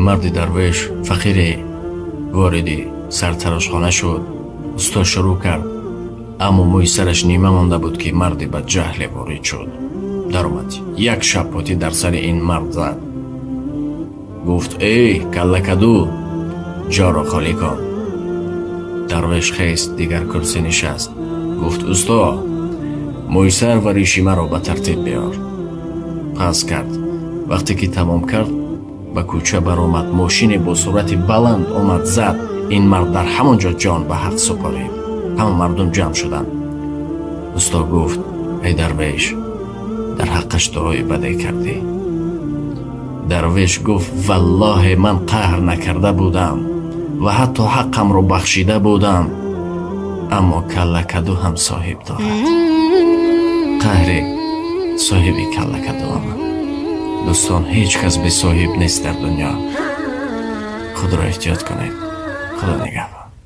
Марди дарвеш фақире вориди сартарошхона шуд. Усто шурӯъ кард, аммо мӯи сараш нима монда буд, ки марди бадҷаҳле ворид шуд. Даромад, як шаппотӣ дар сари ин мард зад. Гуфт: «Эй каллакаду, ҷоро холӣ кун!» Дарвеш хест, дигар курсӣ нишаст. Гуфт: «Усто, мӯи сар ва риши маро ба тартиб биёр!» Пас кард. Вақте ки тамом кард, ба кӯча баромад. Мошине бо суръати баланд омад, зад. Ин мард дар ҳамон ҷо ҷон ба ҳақ супорид. Ҳама мардум ҷамъ шуданд. Усто гуфт: «Эй дарвеш, дар ҳаққаш дуои баде кардӣ». Дарвеш гуфт: «Валлоҳе, ман қаҳр накарда будам ва ҳатто ҳаққамро бахшида будам, аммо каллакаду ҳам соҳиб дорад. Қаҳри соҳиби каллакаду омад». Дӯстон, ҳеҷ кас бесоҳиб нест дар дунё. Худро эҳтиёт кунед. Худо нигаҳбон.